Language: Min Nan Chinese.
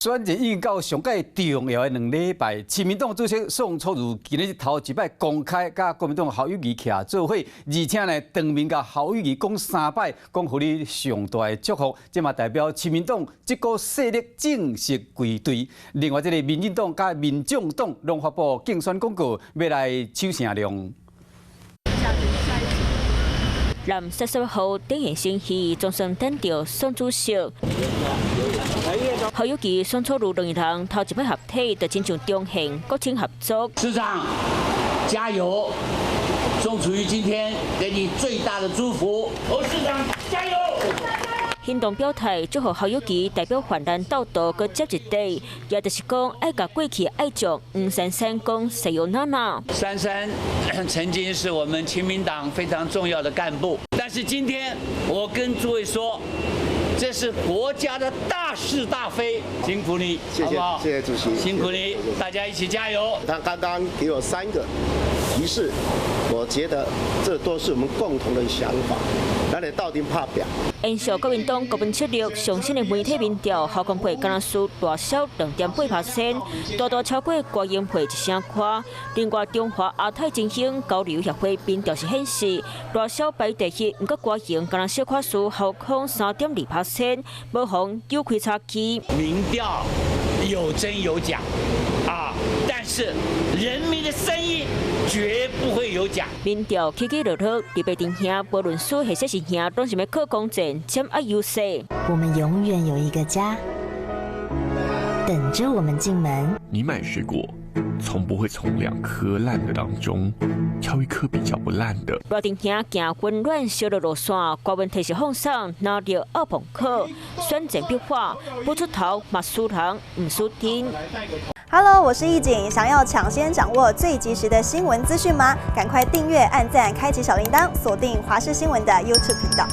選戰已經到上蓋重要的2禮拜，親民黨主席宋楚瑜今日頭一擺公開佮國民黨侯友宜徛做伙，而且呢當面共侯友宜講三擺，講予你上大的祝福，這嘛代表親民黨這股勢力正式歸隊。另外，這个民進黨佮民眾黨攏發布競選廣告，欲來搶聲量。南31號典型星戲總算等著宋主席。侯友宜、宋楚瑜兩个人頭一擺合體，就親像中興國親合作。市長加油！宋楚瑜今天給你最大的祝福。侯市長加油！行動表態祝賀侯友宜代表患難鬥道閣接一地，也就是講愛共過去愛將黃珊珊講さよなら。珊珊曾經是我們親民黨非常重要的幹部，但是今天我跟諸位說，這是國家的大是大非，辛苦你，謝謝，謝謝主席，辛苦你，大家一起加油。他剛剛給我三個提示，我覺得這都是我們共同的想法，咱來鬥陣拍拚。延續國民黨國民策略上新的媒體民調，侯康配敢若輸大小2.8%，大大超過郭英配一成寬。另外，中華亞太振興交流協會民調是顯示，大小排第一，毋過郭英敢若小可輸侯康3.2%，無妨有開差距。民調有真有假啊，但是人民的聲音絕不會有假。民調起起落落，特別陣兄，無論輸或者是贏，攏是欲靠攻戰，佔愛優勢。我們永遠有一個家，等着我們進門。你買水果，從不會從兩顆爛的當中挑一顆比較不爛的。羅定兄行溫暖燒的路線，高問題是放送拿著奧碰克選戰變化，不出頭嘛輸人毋輸陣。 Hello，我是易景，想要搶先掌握最及時的新聞資訊嗎？趕快訂閱、按讚、開啟小鈴鐺，鎖定華視新聞的 YouTube 頻道。